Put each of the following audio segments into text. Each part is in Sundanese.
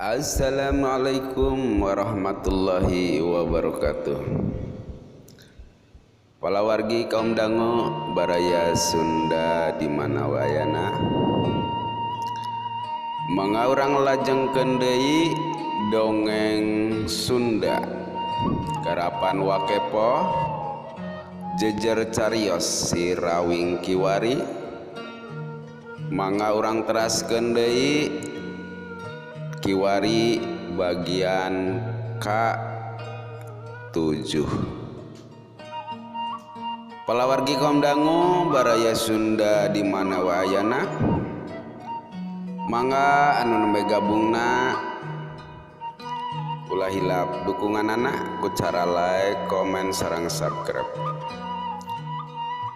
Assalamualaikum warahmatullahi wabarakatuh. Palawargi kaum dango baraya Sunda di mana wayana. Mangga urang lajengkeun deui dongeng Sunda. Karapan wakepo jejer carios si Rawing Kiwari. Mangga urang teraskeun deui Kiwari bagian K7. Palawargi kaum dango baraya Sunda di mana wayana. Mangga anu nembe gabungna ulah hilap dukunganana ku cara like, komen, sareng subscribe.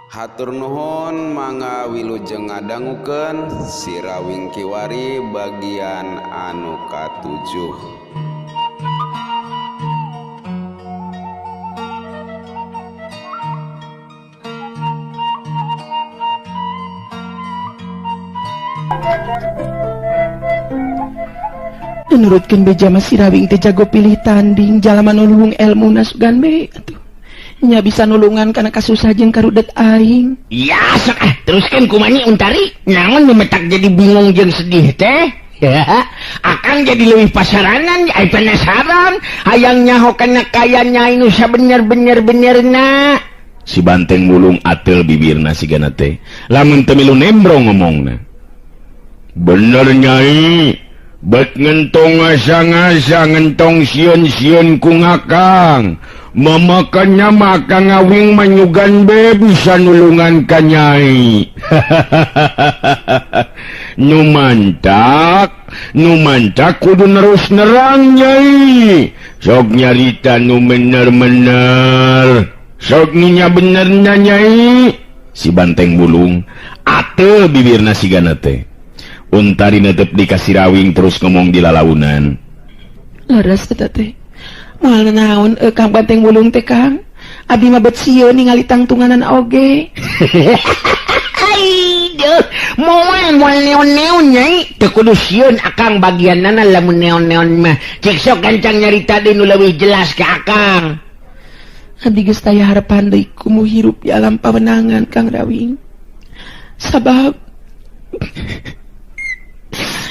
Hatur nuhun, mangga wilujeng ngadangukeun si Rawing Kiwari bagian anu ka-7. Nurutkeun beja mah si Rawing teh jago pilih tanding jalma nu luhung elmuna sugan be atuh. Nya bisa nulungan kana kasusah jeung karudet aing. Ya sok ah, teruskeun kumaha Untari? Naon nu metak jadi bingung jeung sedih teh? Ya, akang jadi leuwih pasaranan, ai penasaran hayang nyaho kana kaya nyai nu sabener-bener benerna. Si banteng mulung atel bibirna sigana teh. Lamun teu milu nembrong ngomongna. Bener nyai. Bet ngentong ngasa-ngasa ngentong sieun-sieun ku ngakang. Mamakannya maka ngawing manyugan be bisa nulungan ka nyai. Nu mantak kudu nerus nerang nyai. Sok nyarita nu bener-bener. Sok ninya benerna nyai. Si banteng bulung ate bibirna sigana teh. Untari netep di Kasirawing terus ngomong di lalaunan. Leres eta teh. Moal naon Kang Banteng Bulung teh Kang. Abi mah bet sieun ningali tangtunganan oge. Aduh, moal moal neon-neon nyai. Teu kudu sieun akang bagianana lamun neon-neon mah. Cek sok gancang nyarita deui nu leuwih jelas ka akang. Abdi geus taya harapan deui kumu hirup di alam pawenangan Kang Rawing. Sabab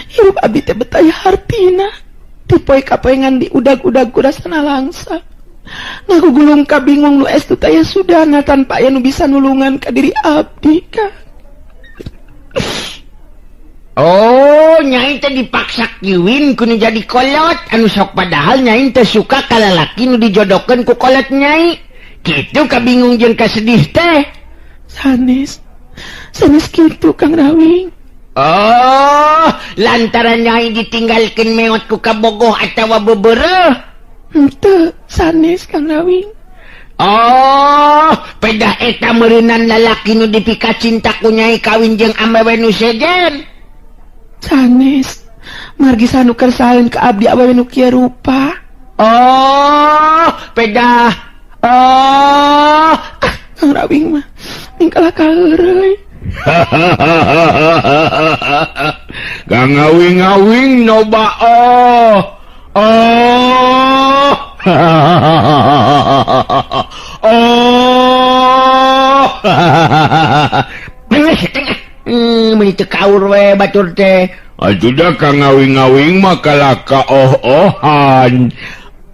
hirup abi teh betaya hartina. Tipoe kapoengan di udag-udag ku rasana langsa. Ngagugulung ka bingung nu estu taya sudana tanpa aya nu bisa nulungan ka diri abdi Kang. Oh, nyai teh dipaksa kiwin ku nu jadi kolot anu sok padahal nyai teh suka ka lalaki nu dijodohkeun ku kolot nyai. Kitu kabingung jeung kasedih teh. Sanes. Sanes kitu Kang Rawing. Oh, lantaran nyai ditinggalkeun meot ku kabogoh atawa bebereuh. Henteu, sanes Kang Rawing. Oh, pedah eta meureunan lalaki nu dipika cinta ku nyai kawin jeung awewe nu sejen. Sanes, margi sanu kersaeun ka abdi awewe nu kieu rupa. Oh, pedah. Oh, ah, Kang Rawing mah ningkalah kaheureuy. Kang ngawing-ngawing noba oh. Oh. Oh. Meuni teu kaur we batur teh. Atuh da Kang ngawing-ngawing mah kalaka oh-ohan.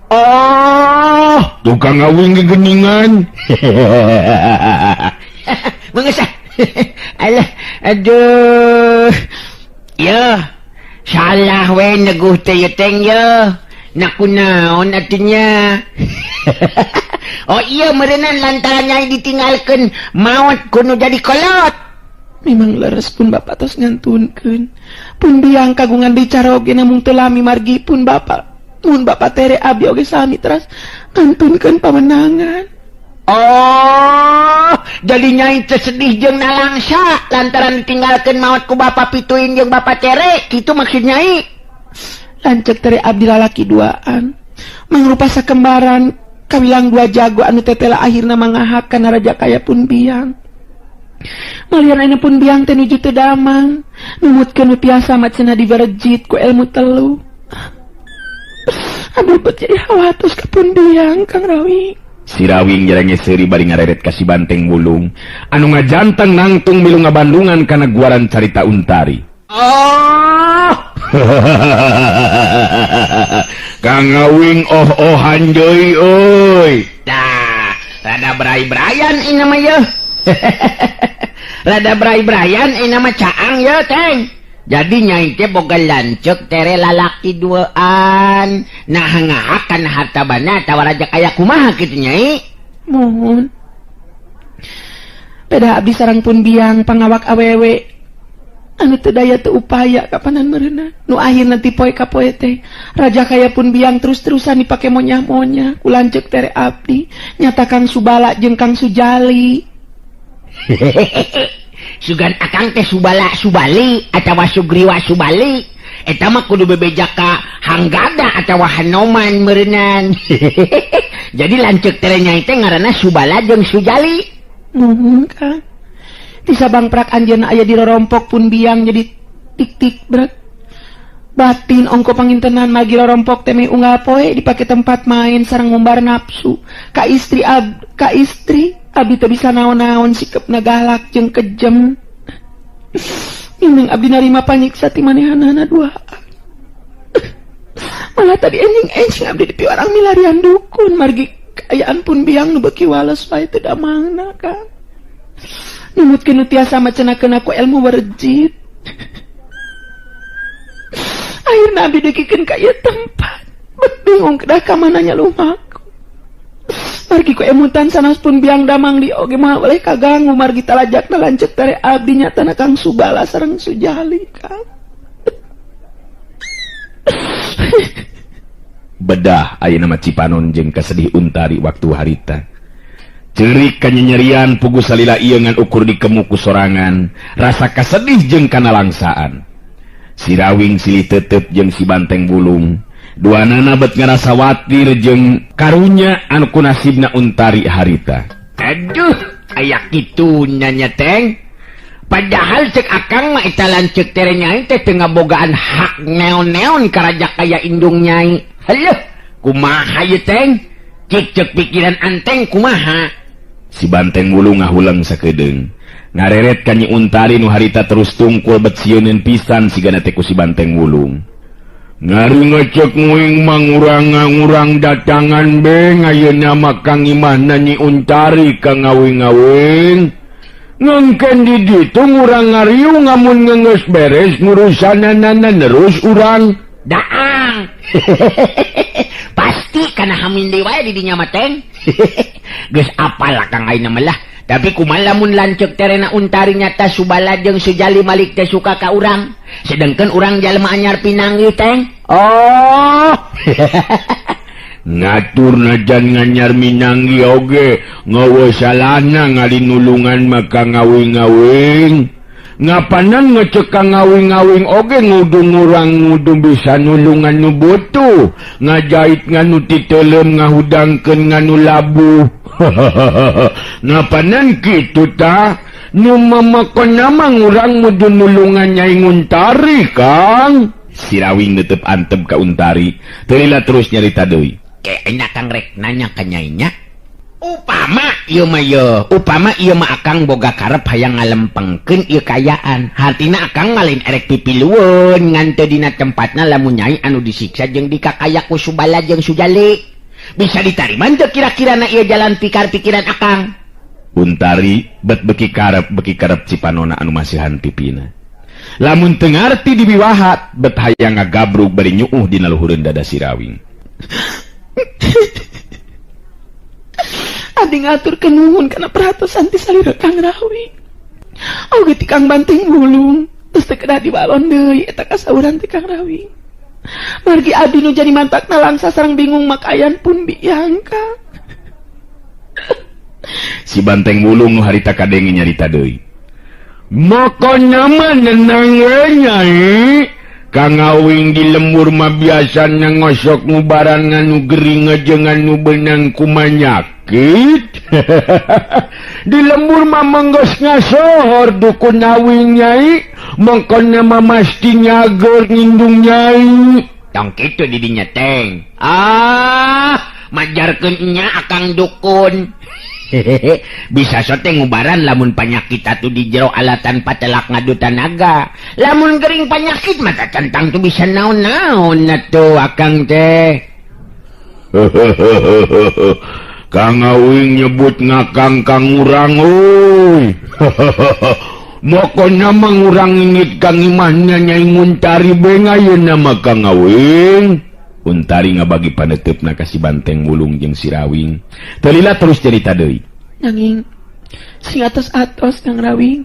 Oh, tukang ngawing gegeningan. Mengesah. Alah, aduh. Ya, salah we neguh teh ye teng ye. Nak kunaon atunya. Oh iya meureunan lantaran nyai ditinggalkeun maot kudu jadi kolot. Memang leres pun bapak tos ngantunkeun. Pun biang kagungan dicaroge namung teu lami margi pun bapak. Mun bapak tere abdi oge sami teras ngantunkeun pamenangan. Oh, jadi nyai teh sedih jeung nalangsa lantaran ditinggalkeun maot ku bapak pituin jeung bapak tere, kitu maksud nyai. Lanceuk tere abdi lalaki duaan. Mangrupa sakembaran kawilang dua jago anu tetela akhirna mangahakan raja kaya pun biang. Malian ayeuna pun biang teh nuju teu damang, numutkeun nu tiasa mah cenah diberejit ku ilmu telu. Abdi bet jadi hawatos ka pun biang Kang Rawi. Si Rawing nyerenge seuri bari ngareret ka si Banteng Wulung anu ngajanteng nangtung milu ngabandungan kana guaran carita Untari. Oh. Kang Awing oh-ohan deui euy. Tah, rada berai-berayan ini mah yeuh. Rada berai-berayan ini mah caang yeuh teng. Jadi nyai teh boga lanceuk tere lalaki duaan. Nah ngahakan harta bana atawa raja kaya kumaha kitu nyai? Mohon. Peda abdi sareng pun biang pangawak awewe anu teu daya teu upaya kapanan meureunna. Nu akhirna ti poe ka poe teh raja kaya pun biang terus-terusan dipake monyah-monyah ku lanceuk tere abdi nyata Kang Subala jeung Kang Sujali. Sugan akang teh Subala Subali atawa Sugriwa Subali eta mah kudu bebeja ka Hanggada atawa Hanoman meureunnan. Jadi lanceuk tere nyai teh ngaranna Subala jeung Sujali. Nuhun Kang. Di Sabang prak anjeunna aya di rorompok pun biang jadi tik-tik berat. Batin ongko pangintenan magi rorompok teh unggal poe dipake tempat main sareng ngumbar nafsu. Ka istri ka istri abdi teu bisa naon-naon sikepna galak jeung kejem. Miming abdi narima panyiksa ti manehanana dua. Malah tadi enjing-enjing abdi dipiwarang milarian dukun margi kaayaan pun biang nu beuki wales wae teu damangna Kang. Numutkeun nu tiasa macenakeun ku ilmu werjit. Akhirna abdi dugikeun ka ieu tempat. Bet bingung kedah ka mana nya lumaku. Margi ku emutan sanes pun biang damang di oge mah oleh kaganggu margi talajakna lanceuk tere abdi nyatana Kang Subala sareng Sujali Kang. Bedah ayeuna mah Cipanon jeung kasedih Untari waktu harita. Ceurik kanyanyerian pugu salila ieu ngan ukur dikemu ku sorangan, rasa kasedih jeung kanalangsaan. Si Rawing silih tetep jeung si Banteng Bulung. Duanana bet ngarasa watir jeung karunya anu ku nasibna Untari harita. Aduh, aya kitu nya teng. Padahal cek akang mah eta lanceuk tere nyai teh teu ngabogaan hak neon-neon ka raja kaya indung nyai. Heuh, kumaha ieu teng? Cik cek pikiran anteng kumaha? Si Banteng Wulung ngahuleng sakedeung. Ngareret ka Nyi Untari nu harita terus tungkul bet sieuneun pisan sigana teh ku si Banteng Wulung. Ngari ngecek nguing mangurang-ngurang datangan be ayeuna mah Kang Imahna Nyi Untari ka ngawing-ngawing. Ngengken di ditu ngurang ngariung ngamun ngeungeus beres ngurusanana nerus urang daang. Pasti kana hamin deui wae di dinya mah teng. Geus apal Kang ayeuna mah lah. Tapi kumaha lamun lanceuk terena Untari nyata Subala jeung Sujali Malik teh suka ka urang. Sedengkeun urang jalma anyar pinanggih teng. Oh. Ngatur najan nganyar minanggi oge ngawe salahna ngalinulungan maka ngawing-ngawing. Ngapanan ngecek ka ngawing-ngawing oge ngudung urang ngudung bisa nulungan nu butuh, ngajait nganu titelem ngahudangkeun nganu labuh. Ngapanan kitu tah? Nu mamakon mah urang mudu nulungan Nyai Untari, Kang. Si Rawing netep antep ka Untari, teu lila terus nyarita deui. Kayaknya Kang rek nanya ka nyainya. Upama ieu mah yeuh, upama ieu mah akang boga karep hayang ngalempengkeun ieu kaayaan. Hartina akang mah lain erek pipilueun ngan teu dina tempatna lamun nyai anu disiksa jeung dikakaya ku Subala jeung Sujali. Bisa ditarima teu kira-kirana ieu jalan pikar-pikiran akang? Untari bet beki karep Cipanona anu masihan pipina. Lamun teu ngarti dibiwahat bet hayang ngagabrug bari nyuuh dina luhureun dada si Rawing. Abdi ngatur kenuhun kana perhatosan ti salira Kang Rawi. Oge ti Kang Banteng Wulung terus teu kedah dibalon deui eta kasauran ti Kang Rawi. Margi abdi nu jadi mantakna langsa sareng bingung makayan pun biang Kang. Si Banteng Wulung nu harita kadenge nyarita deui. Makana mah nenang we nyai. Kang Awing di lembur mah biasana ngosok ngubaran nganu gering jeung nganu beunang kumanyakit. Di lembur mah menggeus ngasohor dukun Awing nyai, mangkana mah masti nyager ngindung nyai. Tong kitu di dinya teng. Ah, majarkeun nya akang dukun. Bisa sote ngubaran lamun panyakit atuh di jero alatan patelak ngadu tanaga. Lamun gering panyakit mah tentang tuh bisa naon-naon atuh akang teh. Kang Awing nyebut ngakang kang urang euy. Mokona mah ngurang ingit kang imahnya Nyai Untari bae ayeuna mah Kang Awing. Untari ngabagi paneuteup ka si Banteng Wulung jeung si Rawing. Teu lila terus cerita deui. Nanging sing atos-atos Kang Rawing.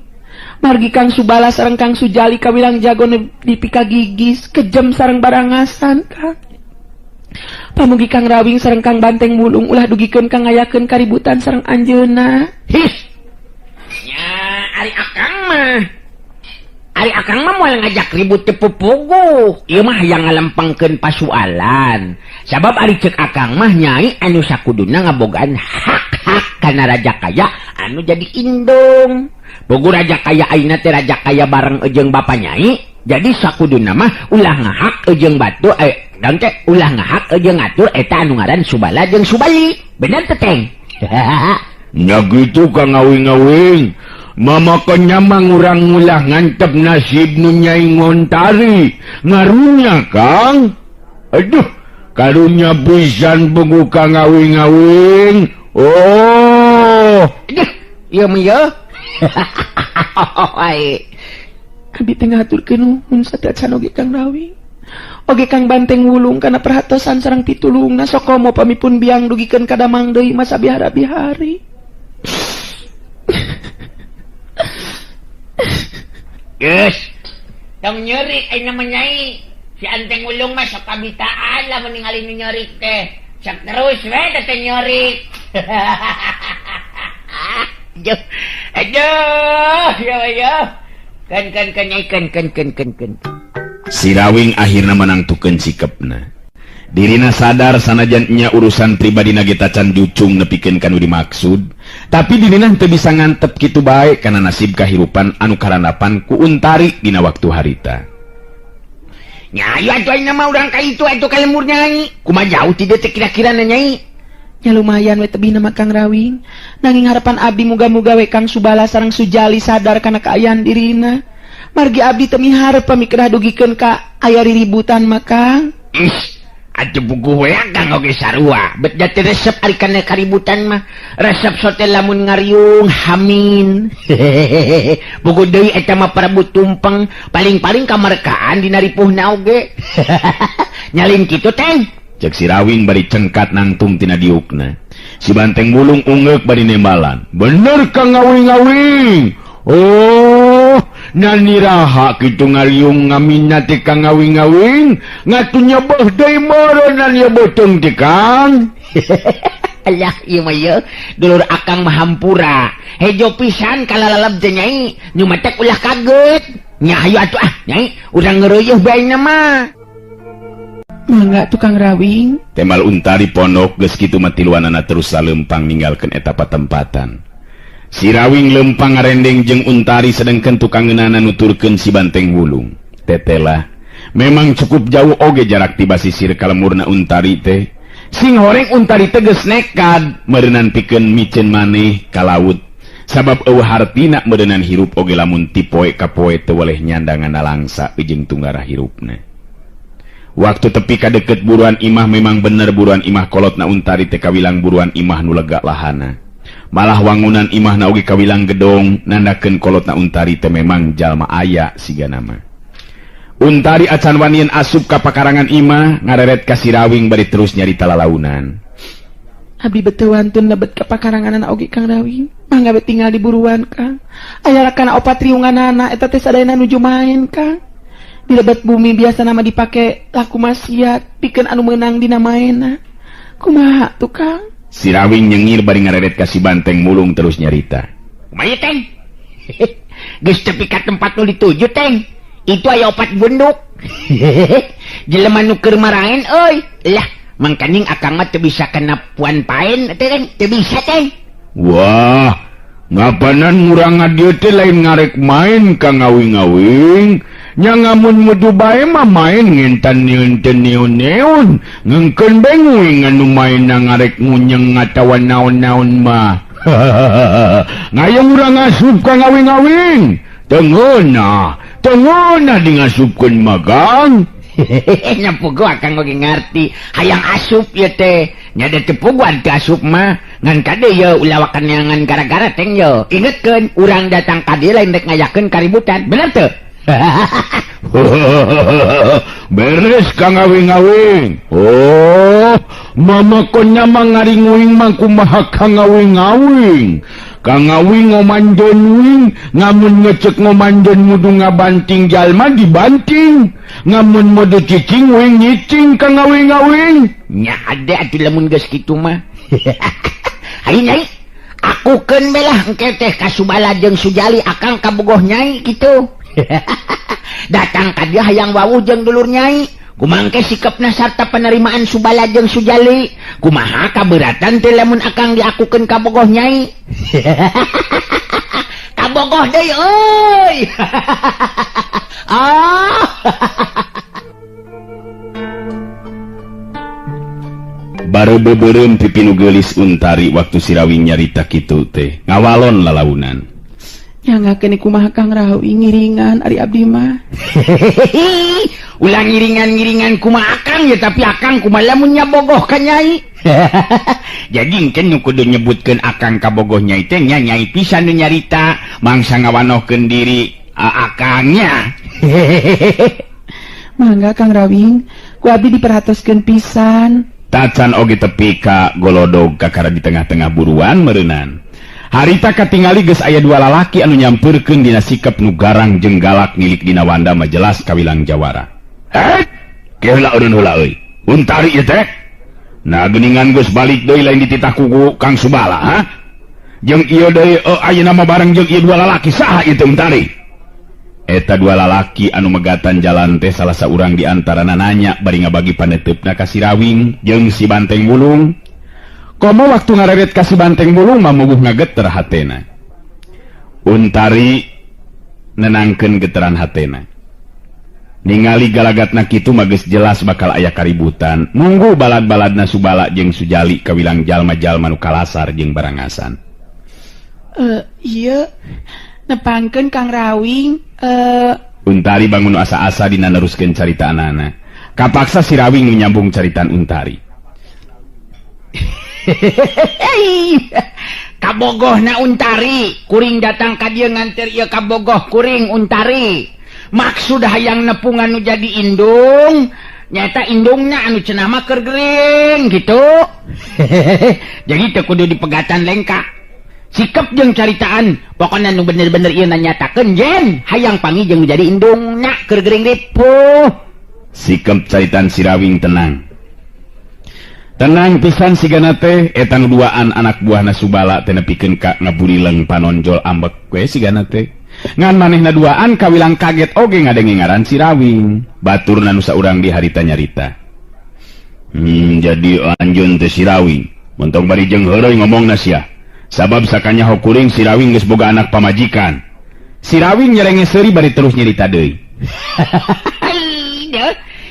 Margi Kang Subala sareng Kang Sujali kawilang jago dipika gigis kejem sareng barangasan Kang. Pamugi Kang Rawing sareng Kang Banteng Wulung ulah dugikeun kang ngayakeun kaributan sareng anjeunna. His. Nya ari akang mah. Ari akang mah moal ngajak ribut teu pupuguh. Ieu mah hayang ngalempengkeun pasualan. Sabab ari ceuk akang mah Nyai anu sakuduna ngabogaan hak-hak kana raja kaya anu jadi indung. Puguh raja kaya ayeuna teh raja kaya bareng jeung bapa Nyai. Jadi sakuduna mah ulah ngahak jeung batu dan teh ulah ngahak jeung ngatur eta anu ngaran Subala jeung Subali. Bener teh Teng? Nya gitu Kang Awing-awing. Mamakonnya mah ngurang ulah ngantep nasib nu Nyai Ngontari. Ngarunya Kang. Aduh, karunya pisan puguh Kang Awing-awing. Oh. Aduh, ieu mah ieu. Abi teh ngahaturkeun nuhun sateuacan oge Kang Rawing. Oge Kang Banteng Wulung kana perhatosan sareng pitulungna sokomo pamipun biang dugikeun ka damang deui masa bihara-bihari. Geus. Tong nyeri ayeuna mah Nyai. Si Anteng Wulung mah sok kabitaan lamun ningali nu nyerik teh. Sok terus we teh nyerik. Aduh. Aduh, ya ya. Kan kan kan Nyai kan kan kan kan kan. Si Rawing akhirna menangtukeun sikepna. Dirina sadar sanajan nya urusan pribadi ge tacan jucung nepikeun ka nu dimaksud, tapi dirina teu bisa ngantep kitu bae kana nasib kahirupan anu karandapan ku Untari dina waktu harita. Nya ayo atuh ayeuna mah urang ka itu atuh ka lembur Nyai. Kumaha jauh ti dieu teh kira-kira na Nyai? Nya lumayan we tebih nama Kang Rawing. Nanging harapan abdi muga-muga we Kang Subala sareng Sujali sadar kana kaayaan dirina. Margi abdi teu miharep pamikerah dugikeun ka aya riributan mah Kang. Ih, atuh puguh we Kang oge sarua. Bet da teu resep ari kana kaributan mah. Resep sote lamun ngariung hamin. Puguh deui eta mah Prabu tumpeng, paling-paling kamarkaan dina ripuhna oge. Nyalin kitu teh. Cek si Rawing bari cengkat nangtung tina diukna. Si Banteng Wulung ungeuk bari nembalan. Bener Kang Awing-awing. Oh, naniraha kitu ngariung ngamina teh Kang Awing-awing, ngatu nyebeh deui meureunnan ieu beuteung teh Kang. Alah ieu mah ieu, dulur akang mah hampura. Hejo pisan kalalalab teh Nyai, nu matak ulah kaget. Nya hayu atuh ah Nyai, urang ngeureuyeuh bae ayeuna mah. Mangga tukang Rawing. Tembal Untari pondok geus kitu mah tiluanana terus saleumpang ninggalkeun eta patempatan. Si Rawing lempang ngarendeng jeung Untari sedengkeun tukang ngeunana nuturkeun si Banteng Wulung. Tetelah, memang cukup jauh oge jarak ti basisir ka lemurna Untari teh. Sing horeng Untari teh geus nekad meureunan pikeun miceun maneh ka laut. Sabab eueuh hartina meureunan hirup oge lamun ti poe ka poe teu weleh nyandangan nalangsa jeung tunggara hirupna. Waktu tepi ka deket buruan imah memang bener buruan imah kolotna Untari teh kawilang buruan imah nu lega lahana. Malah wangunan imahna oge kawilang gedong nandakeun kolotna Untari teh memang jalma aya sigana mah. Untari acan wanian asup ka pakarangan imah ngareret ka si Rawing bari terus nyarita lalaunan. Abdi beteu wantun lebet ka pakaranganana oge Kang Rawing. Mangga we tinggal di buruan Kang. Aya kana opat riunganana eta teh sadayana nuju main Kang. Di lebet bumi biasa nama dipake laku maksiat pikeun anu meunang dina maena. Kumaha tuh Kang? Si Rawing nyengir bari ngareret ka si Banteng Mulung terus nyarita. Kumaha Teng? Geus tepi ka tempat nu dituju Teng. Itu aya opat gunduk. Jelema nu keur maraen euy. Lah, mangkaning akang mah teu bisa kana puan paen teh Teng, teu bisa Teng. Wah, ngapanan ngurang ngadieu teh lain ngarek main Kang Awing-awing. Nya ngamun mudu bae mah main ngintan nieun teu neun-neun. Ngeungkeun bae nguing anu main ngarek ngunyeng atawa naon-naon mah. Ngayung urang asup ka ngawing-awing. Teu ngeunah, teu ngeunah di ngasupkeun magang. Nya puguh akang oge ngarti hayang asup ieu teh. Nya da teu puguhan teu asup mah. Ngan kade ye ulah wakan neangan gara-gara teng ye. Ingetkeun urang datang ka dieu lain rek ngayakeun kaributan. Bener teu? Beres ka ngawing-awing. Oh, mama konya mah ngaringuing mah kumaha ka ngawing-awing. Ka ngawing ngomandeun wing, ngamun ngecek ngomandeun mudu ngabanting jalma dibanting. Ngamun mudu cicing wing nyicing ka ngawing-awing. Nya ade atuh lamun geus kitu mah. Hayu nyai, akukeun bae lah engke teh ka Subala jeung Sujali akang kabogoh nyai kitu. Datang ka dia hayang wawuh jeung dulur nyai. Kumangke sikapna sarta penerimaan Subala jeung Sujali. Kumaha kaberatan teh lamun akang diakukeun kabogoh nyai. Kabogoh deui euy. Ah. Baru beubeurem pipi nu geulis Untari waktu Sirawing nyarita kitu teh. Ngawalon lalaunan. Nyangakeun kumaha Kang Rawi ngiringan ari abdi mah. Ulah ngiringan-ngiringan kumaha akang ya, tapi akang kumaha lamun nyabogoh ka nyai. Jadi engke nu kudu nyebutkeun akang kabogoh nyai teh nya nyai pisan nu nyarita mangsa ngawanohkeun diri akangnya. Mangga Kang Rawing, ku abdi diperhatoskeun pisan. Tacan oge tepi ka golodog kakara di tengah-tengah buruan meureunan. Harita katingali geus aya dua lalaki anu nyampeurkeun dina sikap nu garang jeung galak nilik dina wanda mah jelas kawilang jawara. Heh, keheula eureun heula euy. Untari ieu teh. Nah geuningan geus balik deui lain dititah ku Kang Subala, ha? Jeung ieu deui ayeuna mah bareng jeung ieu dua lalaki saha ieu teh Untari? Eta dua lalaki anu megatan jalan teh salah saurang di antarana nanya bari ngabagi paneuteup ka si Rawing jeung si Banteng Wulung. Komo waktu ngareret ka si Banteng Wulung mah muguh ngageter hatena. Untari nenangkeun geteran hatena. Ningali galagatna kitu mah geus jelas bakal aya kaributan. Nunggu balad-baladna Subala jeung Sujali kawilang jalma-jalma nu kalasar jeung barangasan. Ieu nepangkeun Kang Rawing, Untari bangun asa-asa dina neruskeun caritaanana. Kapaksa si Rawing nu nyambung caritaan Untari. Kabogohna Untari, kuring datang ka dieu nganter ieu kabogoh kuring Untari. Maksud hayang nepungan nu jadi indung, nyata indungna anu cenah mah keur gering gitu. Jadi teu kudu dipegatan lengkah. Sikep jeung caritaan, pokona nu bener-bener ieu nanyatakeun jen hayang pangi jeung jadi indungna keur gering ripuh. Sikep caritaan si Rawing tenang. Tenang pisan sigana teh eta nu duaan anak buahna Subala teh nepikeun ka ngaburileng panonjol ambek we sigana teh. Ngan manehna duaan kawilang kaget oge ngadenge ngaran si Rawing. Baturna nu saurang di harita nyarita. Jadi anjeun teh si Rawing. Montong bari jeung heureuy ngomongna sia. Sabab sakanyaho kuring si Rawing geus boga anak pamajikan. Si Rawing nyerenge seuri bari terus nyarita deui.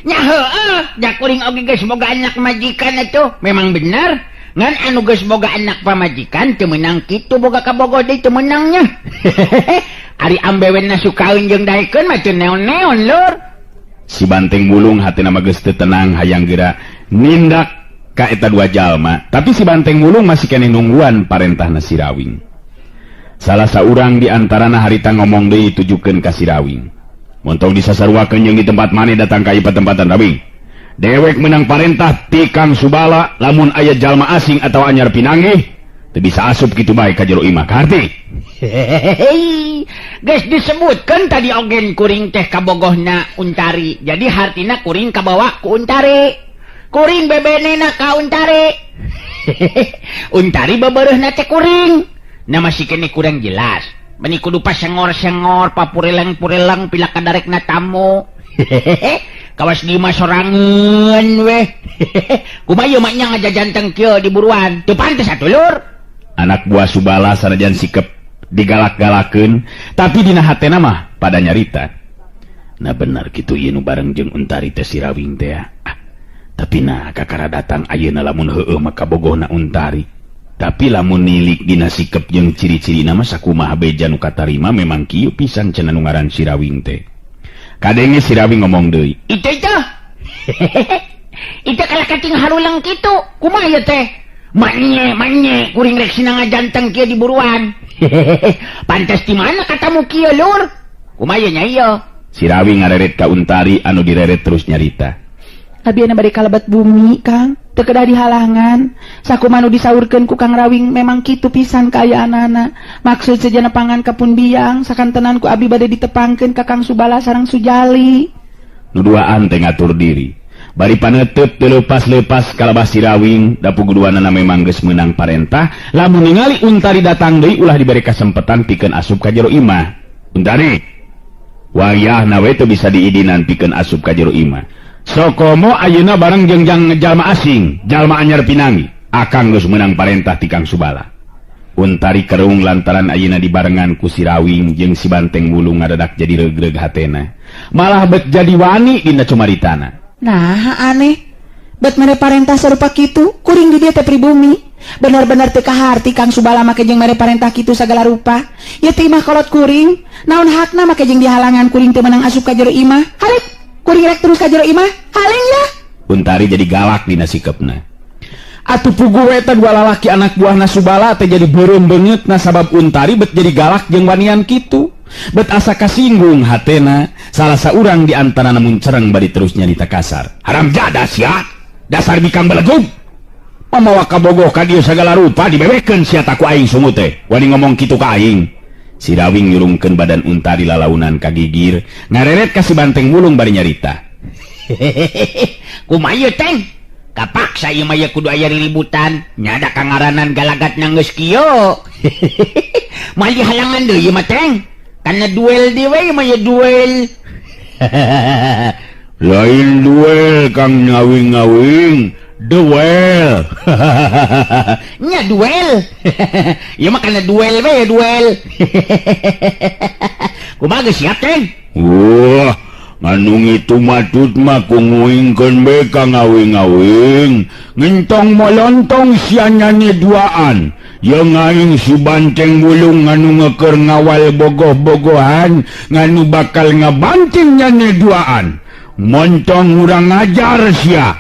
Nya heueuh, da kuring oge geus boga anak majikan atuh. Memang bener. Ngan anu geus boga anak pamajikan teu meunang kitu boga kabogoh deui teu meunangnya. Ari ambewenna sukaeun jeung daekeun mah teu neon-neon lur. Si Banteng Wulung hatina mah geus teu tenang hayang geura nindak ka eta dua jalma, tapi si Banteng Wulung masih keneh nungguan parentahna si Rawing. Salah saurang di antarana harita ngomong deui tujukeun ka si Rawing. Montong disasaruakeun jeung di tempat maneh datang ka ieu patempatan Rawing. Dewek menang parentah ti Kang Subala lamun aya jalma asing atawa anyar pinanggih teu bisa asup kitu bae ka jero imah. Kaharti? Geus disebutkeun tadi ogen kuring teh kabogohna Untari. Jadi hartina kuring kabawa ku Untari. Kuring bebenena ka Untari. Untari bebereuhna teh kuring. Nah masih kene kurang jelas. Meni kudu pasengor-sengor, papureleng-pureleng pila kadarekna tamu. Kawas di imah sorangan weh. Kumaha ieu mah nya ngajajanteng kieu di buruan. Teu pantes atuh lur. Anak buah Subala sanajan sikep digalak-galakeun, tapi dina hatena mah pada nyarita. Nah bener kitu ieu nu bareng jeung Untari teh si Rawing teh. Ah, tapi nah kakara datang ayeuna lamun heueuh mah kabogohna Untari. Tapi lamun nilik dina sikep jeung ciri-cirina mah sakumaha beja nu katarima memang kieu pisan cenah nu ngaran si Rawing teh. Kadenge si Rawing ngomong deui. Itu itu. Itu kalah kating harulang kitu. Kumaha ieu teh? Manye, manye, kuring rek sina ngajanteng kieu di buruan. Pantes di mana katamu kieu lur? Kumaha ieu nya ieu? Si Rawing ngareret ka Untari anu direret terus nyarita. Abi anu bade kalebet bumi, Kang. Teu kedah dihalangan. Sakumaha nu disaurkeun ku Kang Rawing memang kitu pisan kaayaanana. Maksud sejana pangan ka pun biang, sakantenan ku abi bade ditepangkeun ka Kang Subala sareng Sujali. Nu duaan teh ngatur diri. Bari panetep teu leupas-leupas kalabah si Rawing, da puguduanana memang geus meunang parentah, lamun ningali Untari datang deui ulah dibere kasempetan pikeun asup ka jero imah. Untari, wayahna we teu bisa diidinan pikeun asup ka jero imah. Sokomo ayeuna bareng jeung jalma asing, jalma anyar pinangi. Akang geus meunang parentah ti Kang Subala. Untari kerung lantaran ayeuna dibarengan ku si Rawing jeung si Banteng Wulung ngadadak jadi regreg hatena. Malah bet jadi wani dina cumaritana. Nah, aneh. Bet mere parentah sarupa kitu, kuring di dieu teh pribumi. Bener-bener teu kaharti Kang Subala make jeung mere parentah kitu sagala rupa. Ieu teh imah kolot kuring, naon hakna make jeung dihalangan kuring teu meunang asup ka jero imah. Harek, kuring rek terus ka jero imah. Haling ya. Untari jadi galak dina sikepna. Atuh puguh we teh dua lalaki anak buahna Subala teh jadi beureum beungeut na sabab Untari bet jadi galak jeung wanian kitu. Bet asa kasinggung hatena, salah saurang di antara namun cereng bari terus nyarita kasar. Haram jadah sia, dasar bikang belegug. Mamawa kabogoh ka dieu sagala rupa dibebekeun sia taku aing sungut teh. Wani ngomong kitu ka aing. Si Rawing nyurungkeun badan Untari lalaunan ka gigir, ngareret ka si Banteng Wulung bari nyarita. Kumaha ieu teng? Kapaksa ieu mah kudu aya riributan. Nya da kangaranan galagatna geus kieu. Moal dihalangan deui ieu mah teng. Kana duel deui we ieu mah ye duel. Lain duel Kang ngawing-ngawing, duel. Nya duel. Ieu mah kana duel we duel. Kumaha geus siap teng? Wah, nganu ngitu matut mah ku nguingkeun be ka ngawing-ngawing. Ngentong molontong sia nyane duaan. Jeung aing si Banteng Wulung nganu ngeukeur ngawal bogoh-bogohan nganu bakal ngabanting nyane duaan. Montong urang ngajar sia.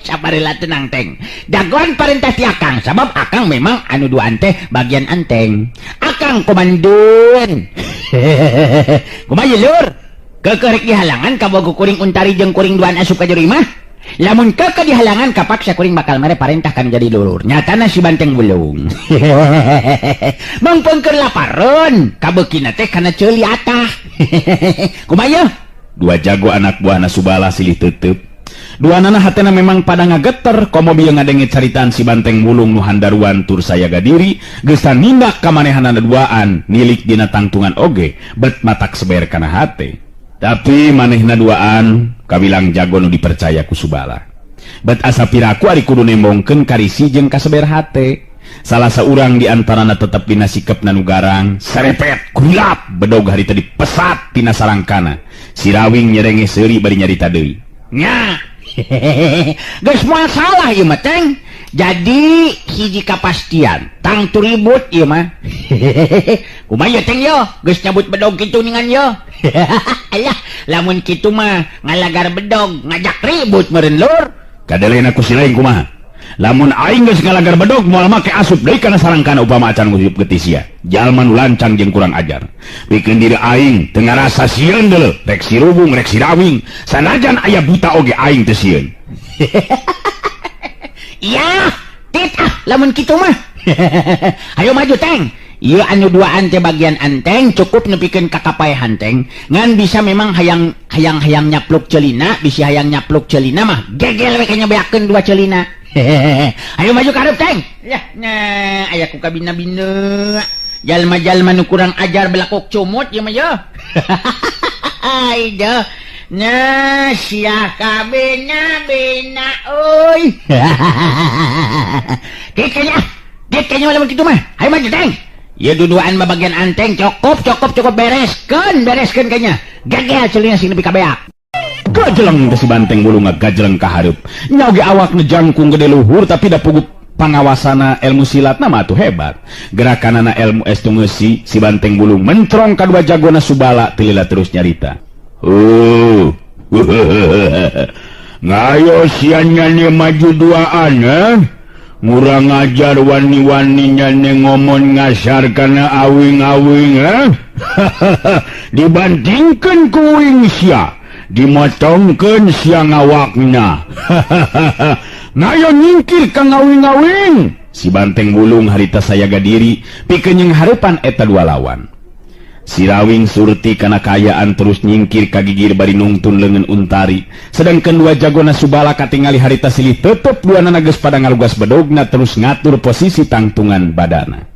Sabarlah tenang teng. Dagoan parentah ti akang sabab akang memang anu duaan teh bagian anteng. Akang komandan. Kumaha ye lur? Kekerek dihalangan kabogo kuring Untari jeung kuring duaan asup ka jero imah. Lamun keke dihalangan kapaksa kuring bakal mere parentah kan jadi lulur. Nyatana si Banteng Wulung. Mangpengkeun lapareun, kabeukina teh kana ceuli atah. Kumaha ye? Dua jago anak buahna Subala silih tetep. Dua nana hatena memang pada ngageter komo bieu ngadenge caritaan si Banteng Wulung nu handaruan tur sayaga diri, geus nindak ka manehanana duaan, nilik dina tangtungan oge, bet matak seber kana hate. Tapi manehna duaan kawilang jago nu dipercaya ku Subala. Bet asa piraku ari kudu nembongkeun karisi jeung kaseber hate. Salah saurang di antarana tetep dina sikepna nu garang, serepet, kulap, bedog hari tadi pesat tina sarangkana. Si Rawing nyerenge seuri bari nyarita deui. Nya. Geus moal salah ieu mah teng. Jadi hiji kapastian, tangtu ribut ieu mah. Kumaha ieu teng yo? Geus nyabut bedog kitu ningan yo. Alah, lamun kitu mah ngalagar bedog, ngajak ribut meureun lur. Kadelena ku si lain kumaha? Lamun aing geus ngalagar bedog moal make asup deui kana sarangkana upama acan ngusup getih sia. Jalma nu lancang jeung kurang ajar. Pikeun diri aing teu ngarasa sieun deuleu, rek si Rubung rek si Rawing, sanajan aya buta oge aing teu sieun. Iya, tit ah lamun kitu mah. Ayo maju teng. Ieu anu duaan teh bagian anteng cukup nepikeun ka kapaehan teng. Ngan bisa memang hayang hayang hayang nyapluk celina, bisi hayang nyapluk celina mah gegel we ka nyabeakeun dua celina. Ayo maju ka hareup teng. Yah, nah aya ku kabina-bina. Jalma-jalma nu kurang ajar belakok cumut ieu mah ye. Aida. Nah, sia kabina-bina euy. Kekenya, kekenya lamun kitu mah. Ayo maju teng. Ya duduan mah bagian anteng cukup cukup cukup bereskeun bereskeun kayaknya. Gagal celina sing nepi ka beak. Gajeleng teh si banteng bulu ngagajeleng ka hareup. Nya oge awakna jangkung gede luhur tapi da puguh pangawasana ilmu silatna mah atuh hebat. Gerakanana ilmu es tungeusi si banteng bulung mentrong kadua jagona Subala tilila terus nyarita. Oh. Ngayo sia nyane maju duaan eh? Ngurang ajar wani-wani nyane ngomong ngasar kana awing-awing eh? Dibandingkan ku uing sia, dimotongkeun sia ngawakna. Ngayo nyingkir ka ngawing-awing. Si banteng bulung harita sayaga diri pikeun jeung hareupan eta dua lawan. Sirawing surti kana kaayaan terus nyingkir ka gigir bari nungtun leungeun Untari. Sedangkan dua jagona Subala katingali harita silih tetep duanana geus pada ngalugas bedogna terus ngatur posisi tangtungan badana.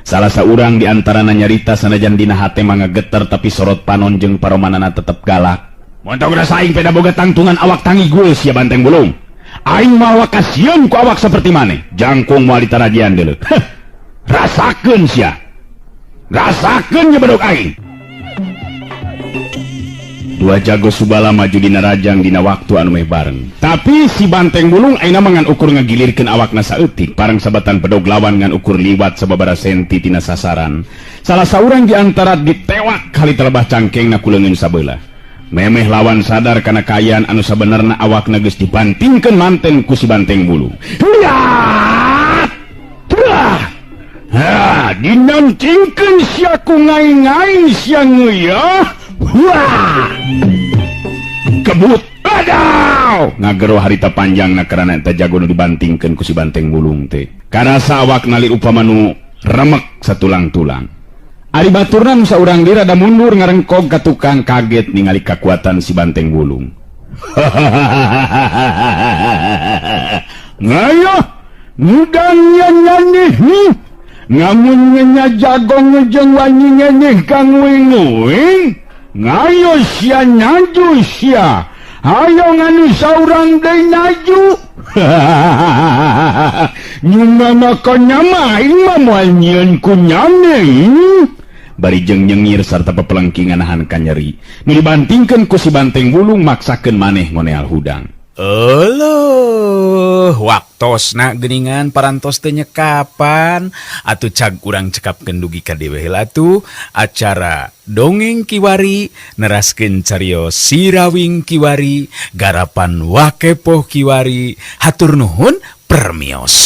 Salah saurang di antarana nyarita sanajan dina hate mah ngageter tapi sorot panon jeung paromanana tetep galak. Montong rasa aing peda boga tangtungan awak tangigul sia banteng bulung. Aing mawa kasieun ku awak seperti maneh. Jangkung moal ditarajian deuleu. Rasakeun sia. Rasakeun nya bedog aing. Dua jago Subala maju dina rajang dina waktu anu meh bareng. Tapi si banteng bulung ayeuna mah ngan ukur ngagilirkeun awakna saeutik parang sabatan bedog lawan ngan ukur liwat sababaraha senti tina sasaran. Salah saurang di antara ditewak kali telebah cangkengna ku leungeun sabelah. Memeh lawan sadar kana kaayaan anu sabenerna awakna geus dibantingkeun manten ku si banteng bulung. Hiat! Trah! Ha, dinancingkeun sia ku ngai-ngai sia ngeuya. Wah! Kebut adaw! Ngagero harita panjangna karana eta jago nu dibantingkeun ku si banteng bulung teh. Karasa awakna li upama nu remek satulang-tulang. Ari baturna nu saurang deui rada mundur ngarengkog ka tukang kaget ningali kakuatan si banteng bulung. Ngayo ngudang nyanyi ngamun nya jagong jeung wani ngenyeh kang uing-uing. Ngayo sia naju sia. Hayo nganu saurang deui naju. Nyuma maka nyama aing mah moal nyieun ku nyane. Bari jeung nyengir sarta pepelengkingan nahan kanyeri. Nu dibantingkeun ku si banteng bulung maksakeun maneh ngoneal hudang. Euleuh, waktosna geuningan parantos teh nyekapan atuh cag urang cekapkeun dugi ka dewe heula atuh acara dongeng kiwari neraskeun carios Sirawing kiwari garapan Wakepoh kiwari hatur nuhun permios.